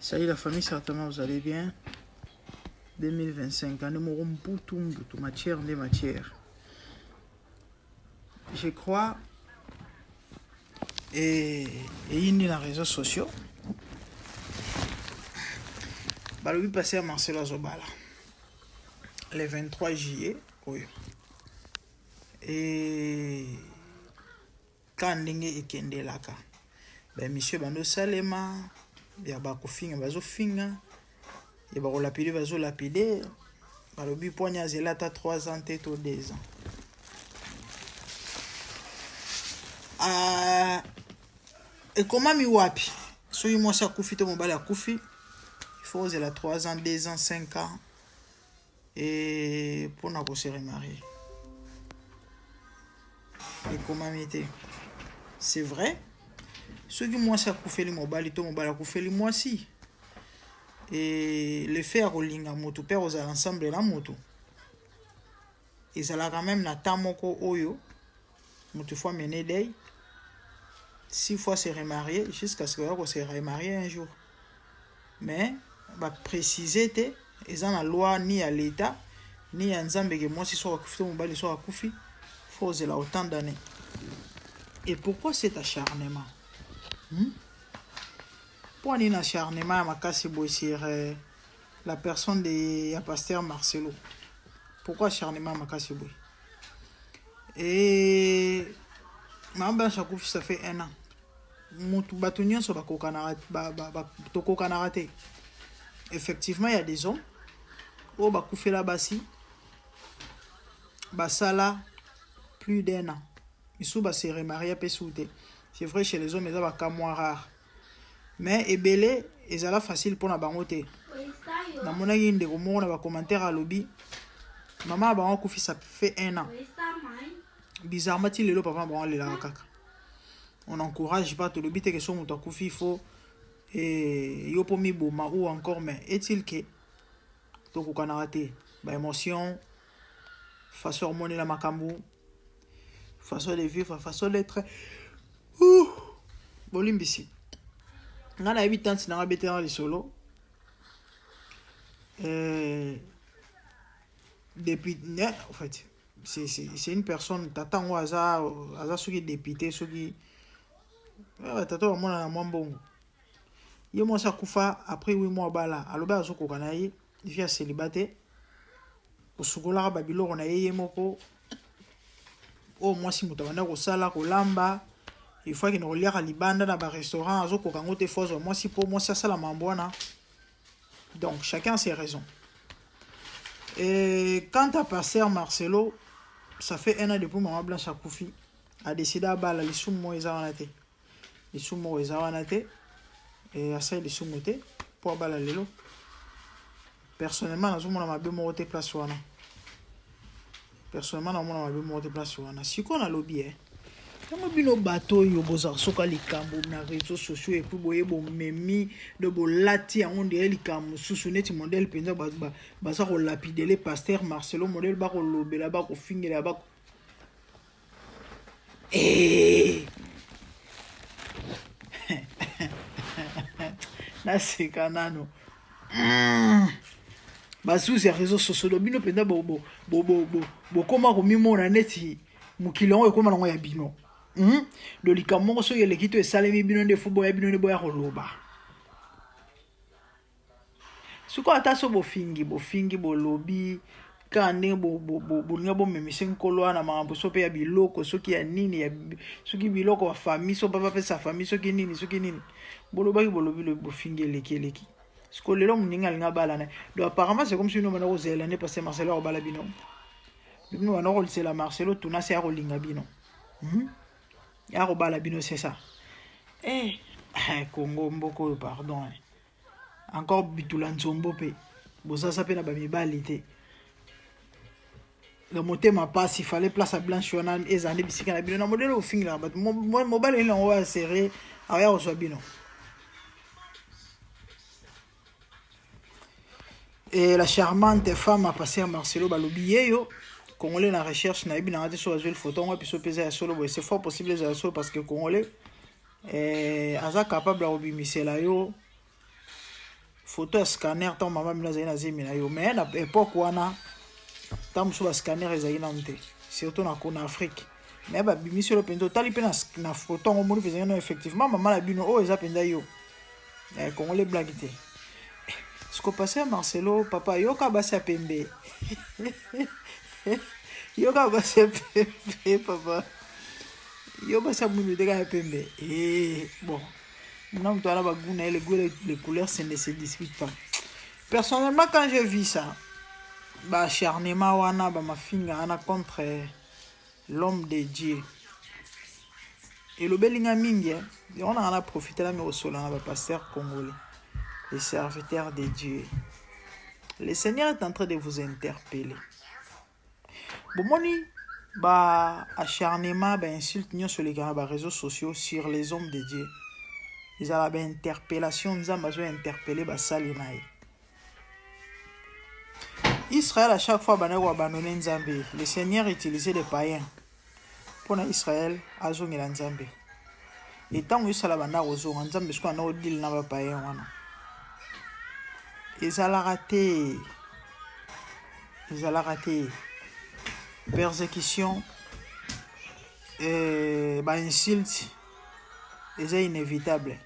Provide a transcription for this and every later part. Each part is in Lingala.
Salut la famille, certainement vous allez bien. 2025, année moko mbutu mbutu, matière nde matière. Je crois et eyindi na réseaux sociaux. Balobi passé à Marcelo Azobala le 23 juillet oyo. Et Kaka ndenge ekendelaka. Ba emission ebandi osalema ya ba kofinga bazo finga ya ba kolapide bazo lapide balobi poani azela ata 3 ans te to 2 ans. Ah, ekomami wapi soki mwasi akufi to mobali akufi il faut ozela 3 ans 2 ans 5 ans et mpona ko se remarier ekomami te c'est vrai soki mwasi akufeli mobali to mobali akufeli mwasi et le fait ya kolinga motu mpe kozala ensemble na motu ezalaka meme na temps moko oyo motu faut amener deuil six fois se remarier jusqu'à ce que oya ko se remarier un jour mais ba préciser te eza na loi ni ya l'etat ni ya nzambe ke mwasi soki akufi to mobali soki akufi faut ozela autant d'années et pourquoi cet acharnement hmm? mpo nini acharnement ya makasi boye sur euh, la personne de ya pasteur Marcelo pourquoi acharnement makasi boye et maman Blanche akufi ça fait un an mutu bato nyonso bakokanaka ba, ba, ba, tokokanaka te effectivement il y a des hommes oyo bakufela basi basala plus d'un an misusu ba se remarier mpe su te c'est vrai chez les hommes eza ba cas moins rare mais ebele ezala facile mpona bango te namonaki ndeko moko na bacommentaire alobi mama ya bango akufi ça fait un an bizarrement ti lelo papa na bango alelaka kaka on encourage pas tolobi te ke so moto akufi faut eh, yo mpo miboma ou encore mais est-il que tokokanaka te baémotion façon omonela makambo façon de vivre façon d'être bolimbisi ngai nayebi tante na ngai abetelanga lisolo euh, depuis ne, en fait c'est une personne tata yango aza aza soki député soki eh, tata bamona na mwa mbongo ye mwasi akufa après 8 mois bala alobi azokoka na ye vie ya celibat te kosukolaka babiloko na ye ye moko oyo mwasi moto abanda kosala kolamba il faut akende koliaka libanda na barestaurant azokoka yango te fo azwa mwasi mpo mwasi asala mambo wana donc chacun ses raisons et quant à pasteur marcelo ça fait un an depuis mama blanche akufi adeside abala lisumu moko eza wana te lisumu moko eza wana te e asali lisumu te mpo abala lelo personnellement nazomona mabe moko te place wana personnellement nazomona mabe moko te place wana sikoyo nalobi e yango bino bato oyo bozala soka likambo na réseau sociaux epuis boye bomemi do bolati yango ndeye likambo mosusu neti modele mpenza baza kolapidele pasteur marcelo modele bakolobela bakofingela bako Eh. naseka nano mm. basusi ya réseau sociaux bino mpenza bokoma komimona neti mokili yango ekoma nango ya bino mm? do likambo moko soki eleki to esalemi bino nde fo boya bino nde boya koloba Sikoyo ata so bofingi bofingi bolobi kaka ndenge bolinga bomemise nkolo wana makambo so mpe ya biloko soki ya nini ya soki biloko ya famille so bapesa famille soki nini soki nini bolobaki bolobi lobi bofingi eleki eleki sikoyo lelo moninga alinga abala na donc apparemment c'est comme si bino banda kozela nde parce Marcelo akobala bino bino banda kozela Marcelo tuna se akolinga bino hmm? akobala bino c'est ça eh Congo mboka oyo pardon eh. Encore bitula nzombo pe bozaza pe na ba mibali te na motema pasi fallait place ya blanche wana ezala nde bisika na bino na modele ofingelaka bato mobali nini yango oyo serre aoya kozwa bino et la charmante femme a passé à Marcelo balobi yeyo congolais na recherche nayebi nanga te so azwi photo yango biso mpe eza ya solo boye c'est fort possible ezala ya solo parce que congolais eh, aza capable ya kobimisela yo Photo ya scanner ntango mama bino azali na zemi na yo. Mais na époque wana ntango mosusu ba scanner ezali nanu te, surtout na na Afrique. Mais babimisi yo mpenza, otali mpe na photo yango, omoni mpenza no effectivement mama na bino oyo eza mpenza yo. Eh, Congolais blague te. Siko pasteur Marcelo, papa yoka basi ya pembe. Yoka basi ya pembe papa. Yo basi ya mwindu te kaka ya pembe. Eh, bon. Na moto wana ba goût na ye, le goût les couleurs ça ne se dispute pas. Personnellement quand j'ai vu ça, ba acharnement wana ba mafinga wana contre l'homme de Dieu. Elobeli nga mingi eh. Yango nanga na profiter na kosola na ba pasteurs congolais, les serviteurs de Dieu. Le Seigneur est en train de vous interpeller. Bomoni ba acharnement, ba insulte nyonso elekaka na ba réseaux sociaux sur les hommes de Dieu. Ezala ba interpellation, Nzambe azo interpeller basali na ye. Israël à chaque fois bandaki ko abandonner Nzambe, le Seigneur utilisait des païens mpona Israël azongela Nzambe. Et ntango Israël abanda kozonga, Nzambe sikoyo anda kodile na ba païens wana. Ezalaka te, ezalaka te. Persécution, ba insulte eza inévitable.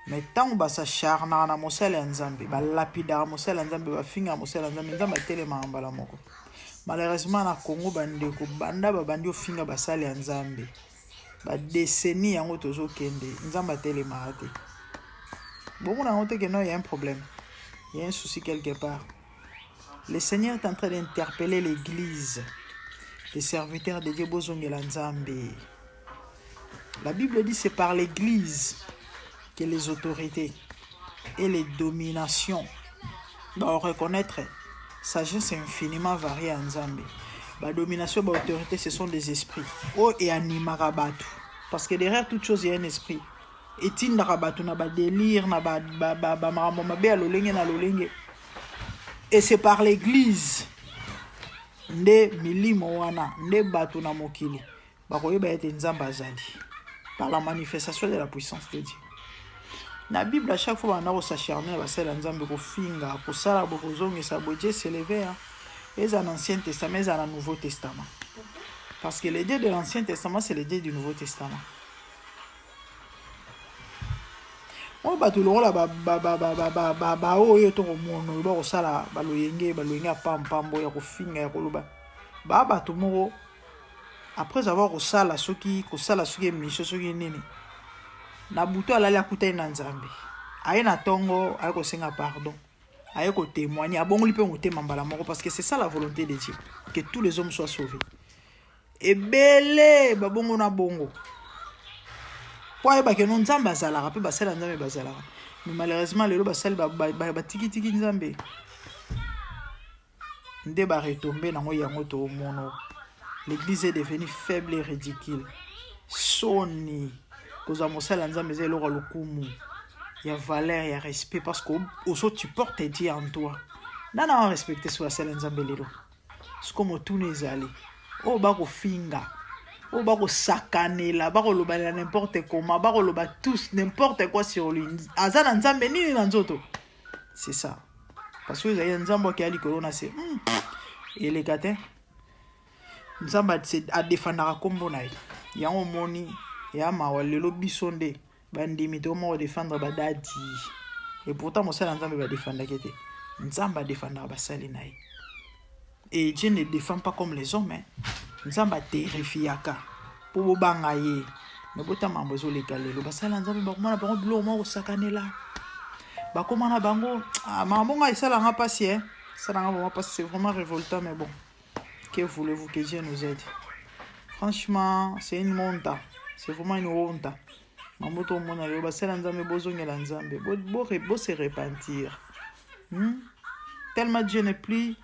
Mais ntango basacharnaka na mosala ya Nzambe, balapidaka mosala ya Nzambe, bafingaka mosala ya Nzambe, Nzambe atelemaka mbala moko. Malheureusement na Congo bandeko banda babandi ofinga basali ya Nzambe, ba décennie yango tozokende, Nzambe atelemaka te. Bomona yango te que non, il y a un problème, il y a un souci quelque part. Le Seigneur est en train d'interpeller l'église, les serviteurs de Dieu, bozongela Nzambe. La Bible dit c'est par l'église que les autorités et les dominations doivent reconnaître sagesse infiniment variée en Nzambe. Ba domination, ba autorité, ce sont des esprits. Oh, et animara batu. Parce que derrière toute chose, il y a un esprit. Etindaka bato na ba délire, na ba ba ba ba makambo mabe ya lolenge na lolenge. Et c'est par l'église nde milimo wana, nde bato na mokili bakoyeba ete Nzambe azali, par la manifestation de la puissance de Dieu. Na Bible, à chaque fois banda kosacharner na basali ya Nzambe, kofinga, kosala boye, kozongisa boye, Dieu s'est levé, hein. Eza na Ancien Testament, eza na Nouveau Testament. Parce que le Dieu de l'Ancien Testament, c'est le Dieu du Nouveau Testament. Oyo bato lokola baoyo tokomona oyo bakosala baloyenge, baloyenge ya pampambo, ya kofinga, ya koloba, ba bato moko après avoir kosala soki kosala soki émission soki nini, na butu alali akutani na Nzambe, aye na ntongo aye kosenga pardon, aye kotémoigner, abongoli mpe motema mbala moko, parce que c'est ça la volonté de Dieu, que tous les hommes soient sauvés. Ebele babongo na bongo po ayebake no Nzambe azalaka mpe basali ya Nzambe bazalaka. Mais malheureusement lelo basali batikitiki Nzambe nde baretombe nango yango tomono. L'église est devenue faible et ridicule. Soni kozwa mosali ya Nzambe eza eloko ya lokumu, ya valeur, ya respect, parce que oso tu portes Dieu en toi. Nana wa respecte so basali ya Nzambe lelo? Siko motuna ezali oyo bakofinga, oyo bakosakanela, bakolobalela n'importe comment, bakoloba tous n'importe quoi sur lui, aza na Nzambe nini na nzoto? C'est ça, parce que ezali ya Nzambe akeya likolo na se, eleka te. Nzambe adefendaka nkombo na ye. Yango omoni ya mawa lelo biso nde bandimi tokoma kodefendre badadi, et pourtant mosala ya Nzambe badefendaki te. Nzambe adefendaka basali na ye, et Dieu ne défend pas comme les hommes, hein. Nzambe aterrifiaka mpo bobanga ye. Me bota mambo ezoleka lelo, basali ya Nzambe bakoma na bango biloko moko kosakanela, bakoma na bango makambo ngai esalanga mpasi, eh. Esalanga vraiment mpasi, c'est vraiment révoltant. Mais bon, que voulez-vous, que Dieu nous aide. Franchement, c'est une honte, c'est vraiment une honte mambo tomona lelo. Basala Nzambe, bozongela Nzambe, bose repentir, Tellement Dieu n'est plus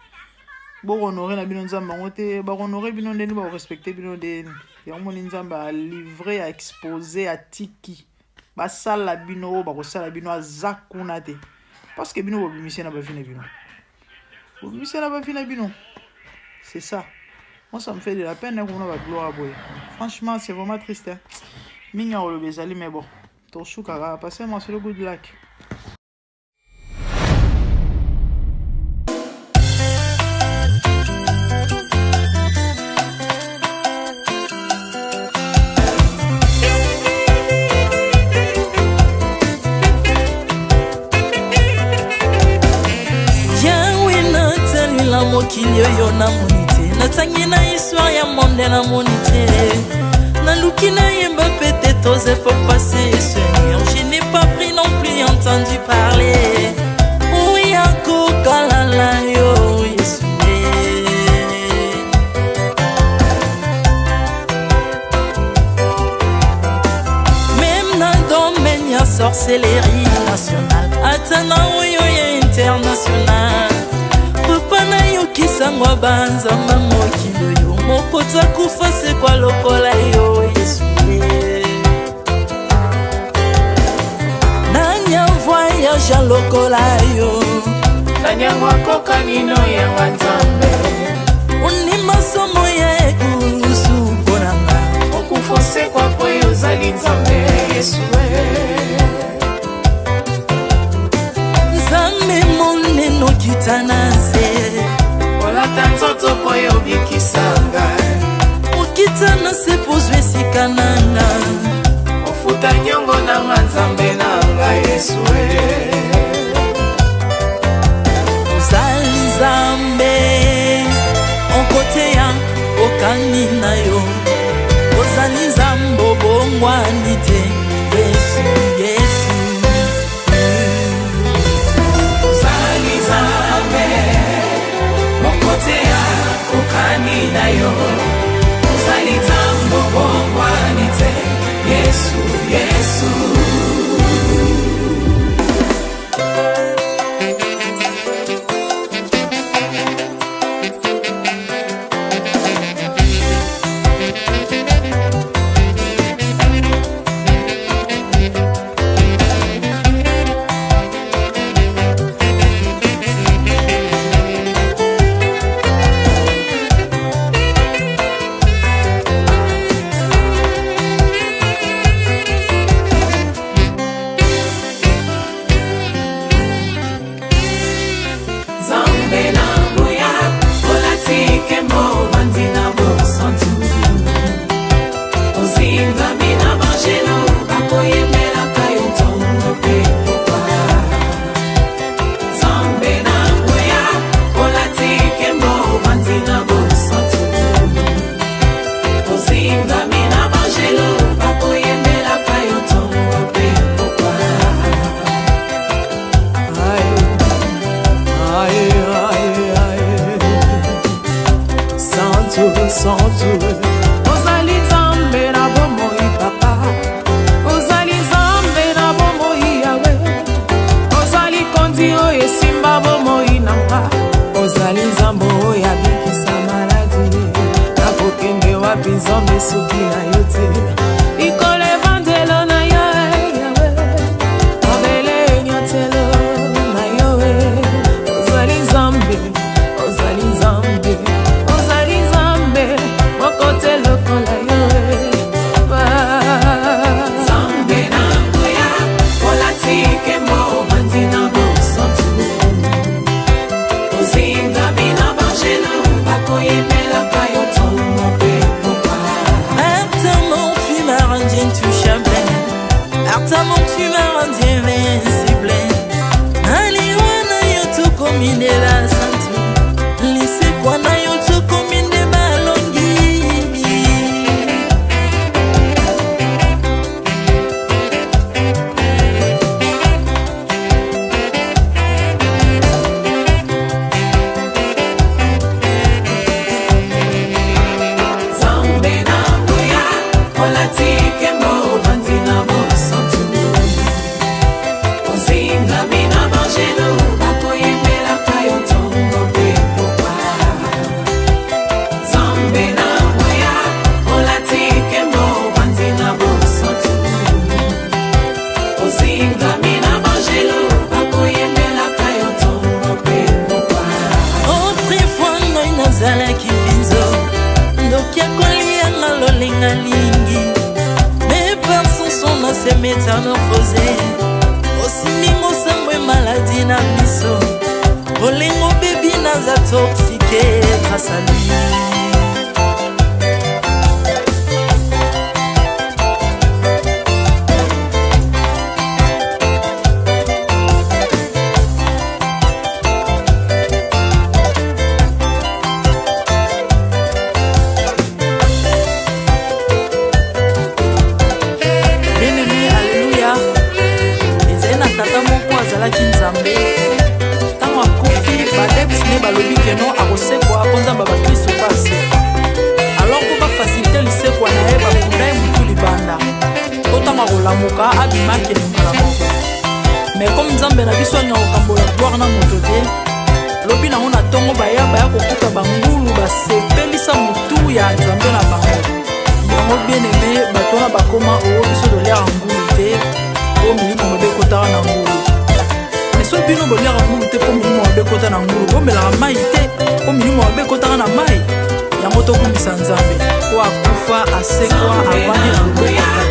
bokohonore na bino Nzambe yango te, bakohonore bino ndeni, bakorespecte bino ndeni. Yango moni Nzambe alivre, aexpose, atiki basala bino oyo bakosala bino, aza kuna te, parce que bino bobimisi na bavi na bino, bobimisi na bavi na bino. C'est ça, moi ça me fait de la peine komona bagloire boye. Franchement, c'est vraiment triste, hein? Mingi ya koloba ezali, mais bon, tosukaka. Pasteur Marcelo, good luck. Mokili oyo namoni te, natangi na histoire ya monde namoni te. Naluki nayemba peut-être aux époques passées, Seigneur, je n'ai pas pris non plus entendu parler. Oya kokalala yo Yesu. Même na domaine ya sorcellerie nationale, ata na oyo ya international, papa nayokisango banzamba mokili oyo moko takufa sekwa lokola yo Yesu. Nani avoyage lokola yo? Nani yango akokani no yanga Nzambe? Ondima somo ya ekulusu mpo na nga. Okufa osekwa po yo ozali Nzambe Yesu. Nzambe monene okita na nse, olata nzoto po yo obikisa ngai. Okita na se po ozwa esika na nga. Ofuta nyongo na nga Nzambe na ngai Yesu. Ozali Nzambe okoteya okani na yo, ozali Nzambe obongwani te Yesu, Yesu. Ozali Nzambe okoteya okani na yo, ozali Nzambe obongwani te Yesu, Yesu. Nzambe na nguya olati nkembo ovandi na bosantu, ozingami na bangelo bakoyembelaka yo ntongo mpe pokwa. Nzambe na nguya olati nkembo ovandi na bosantu, ozingami na bangelo bakoyembelaka yo ntongo mpe pokwa. Aïe, aïe, aïe, aïe. Santu, santu. Ozali Nzambe na bomoi papa, ozali Nzambe na bomoi yawe, ozali kondi oyo esimba bomoi na nga, ozali Nzambe oyo abikisa maladi. Nakokende wapi Nzambe soki na yo te? Likolo evandelo na yo yawe, mabele enyatelo na yo. Ozali Nzambe, ozali Nzambe, ozali Nzambe moko te lokola yo. Nzambe na nguya olati nkembo ovandi na bosantu, ozingami na bangelo bakoyembelaka yo ntongo mpe pokwa. Ata mort tu m'as rendu intouchable, ata mort tu m'as rendu invincible. Naliwa na yo tokomi nde basantu, lisekwa na yo tokomi nde balongi. Nzambe na nguya olati nkembo ovandi na bosantu, ozingami na bangelo bakoyembelaka yo ntongo mpe pokwa. Nzambe na nguya olati nkembo ovandi na bosantu, ozingami na bangelo bakoyembelaka yo ntongo mpe pokwa. Autrefois ngai nazalaki mbinzo, ndoki akolianga lolenga lingi, mais par son son na se métamorphosé. Osimbingo sango maladi na miso, bolingo bebi naza toxique grâce à lui. azalaki Nzambe. Ntango akufi, baadeptes ne balobi que non, akosekwa mpo Nzambe ya bakristo mpe asekwa. Alors mpo bafaciliter lisekwa na ye, bakunda ye motu libanda, mpo ntango akolamuka abima, akende mbala moko. Mais comme Nzambe na biso alinga kokambola gloire na moto te, lobi nango na ntongo baya kokuta bangulu basepelisa motu ya Nzambe na bango. Yango, bien aimé, bato wana bakoma oo biso toliaka ngulu te mpo milimo mabe ekotaka na ngulu. Mais so bino boliaka ngulu te mpo milimo mabe ekota na ngulu, bomelaka mai te mpo milimo mabe ekotaka na mai. Yango tokumisa Nzambe po akufa, asekwa, avandi na loboko.